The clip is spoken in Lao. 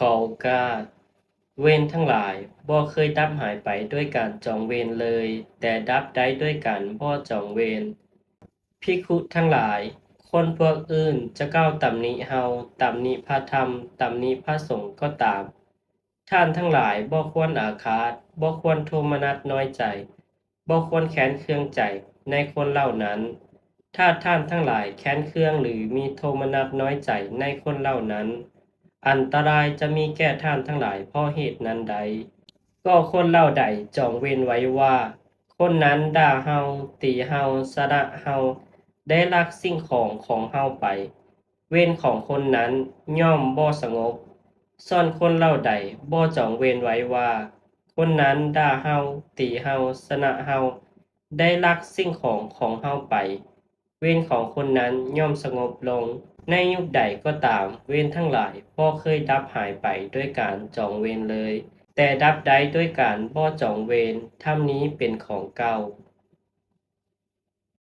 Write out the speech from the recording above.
ຂໍໂອກາດ. ເວນທັງຫຼາຍບໍ່ເຄີຍດັບຫາຍໄປດ້ວຍການຈອງເວນເລີຍ, ແຕ່ດັບໄດ້ດ້ວຍການບໍ່ຈອງເວນ. ພິກຂຸທັງຫຼາຍ, ຄົນພວກອື່ນຈະກ່າວຕຳໜິເຮົາ, ຕຳໜິພະທຳ, ຕຳໜິພະສົງກໍຕາມ, ທ່ານທັງຫຼາຍບໍ່ຄວນອາຄາດ, ບໍ່ຄວນໂທມະນັດນ້ອຍໃຈ, ບໍ່ຄວນແຄ້ນເຄືອງໃຈໃນຄົນເຫຼົ່ານັ້ນ. ຖ້າທ່ານທັງຫຼາຍແຄ້ນເຄືອງ ຫຼື ມີໂທມະນັດນ້ອຍໃຈໃນຄົນເຫຼົ່ານັ້ນ, ອັນຕະລາຍຈະມີແກ່ທ່ານທັງຫຼາຍເພາະເຫດນັ້ນໄດ໋. ກໍຄົນເຫຼົ່າໃດຈອງເວນໄວ້ວ່າ, ຄົນນັ້ນດ່າເຮົາ, ຕີເຮົາ, ຊະນະເຮົາ, ໄດ້ລັກສິ່ງຂອງຂອງເຮົາໄປ, ເວນຂອງຄົນນັ້ນຍ່ອມບໍ່ສະຫງົບ. ສ່ວນຄົນເຫຼົ່າໃດບໍ່ຈອງເວນໄວ້ວ່າ, ຄົນນັ້ນດ່າເຮົາ, ຕີເຮົາ, ຊະນະເຮົາ, ໄດ້ລັກສິ່ງຂອງຂອງເຮົາໄປ, ເວນຂອງຄົນນັ້ນຍ່ອມສະຫງົບລົງ. ໃນຍຸກໃດກໍຕາມ, ເວນທັງຫຼາຍບໍ່ເຄີຍດັບຫາຍໄປດ້ວຍການຈອງເວນເລີຍ, ແຕ່ດັບໄດ້ດ້ວຍການບໍ່ຈອງເວນ, ທຳນີ້ເປັນຂອງເກົ່າ.